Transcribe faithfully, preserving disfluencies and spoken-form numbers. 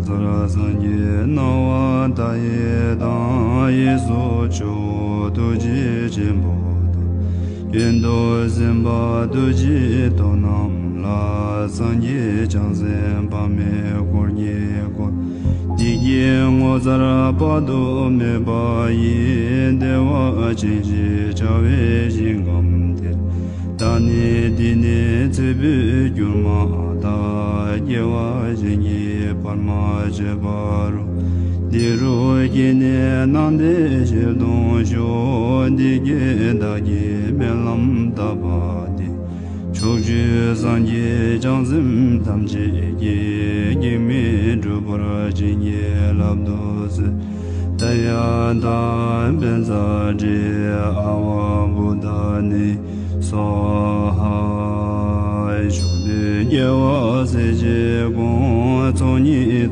ཚར་སངས་རྒྱས་སྣང་བ་མཐའ་ཡས་དང་། གཡས་སུ་ཇོ་བོ་ཐུགས་རྗེ་ཆེན་པོ་དང་། གཡོན་དུ་སེམས་དཔའ་ཐུགས་རྗེ་ཐོབ་རྣམས་ལ། སངས་རྒྱས་བྱང་སེམས་དཔག་མེད་འཁོར་གྱིས་བསྐོར། བདེ་སྐྱིད་ངོ་མཚར་དཔག་ཏུ་མེད་པ་ཡི། བདེ་བ་ཅན་ཞེས་བྱ་བའི་ཞིང་ཁམས་དེར། བདག་ནི་འདི་ནས་ཚེ་འཕོས་གྱུར་མ་ཐག། སྐྱེ་བ་གཞན་གྱིས་བར་མ་ཆོད་པ་རུ། འདི་རུ་སྐྱེས་ནས་སྣང་མཐའི་ཞལ་མཐོང་ཤོག། འདི་སྐད་བདག་གིས་སྨོན་ལམ་བཏབ་པ་འདི། ཕྱོགས་བཅུའི་སངས་རྒྱས་བྱང་སེམས་ཐམས་ཅད་ཀྱིས། གེགས་མེད་འགྲུབ་པར་བྱིན་གྱིས་བརླབ་ཏུ་གསོལ། ཏདྱ་ཐཱ། བཛྲ་ཨ་ཝ་བོ་དྷ་ནི་སྭཱ་ཧཱ། ཕྱོགས་དུས་རྒྱལ་བ་སྲས་བཅས་དགོངས། ཚོགས་གཉིས་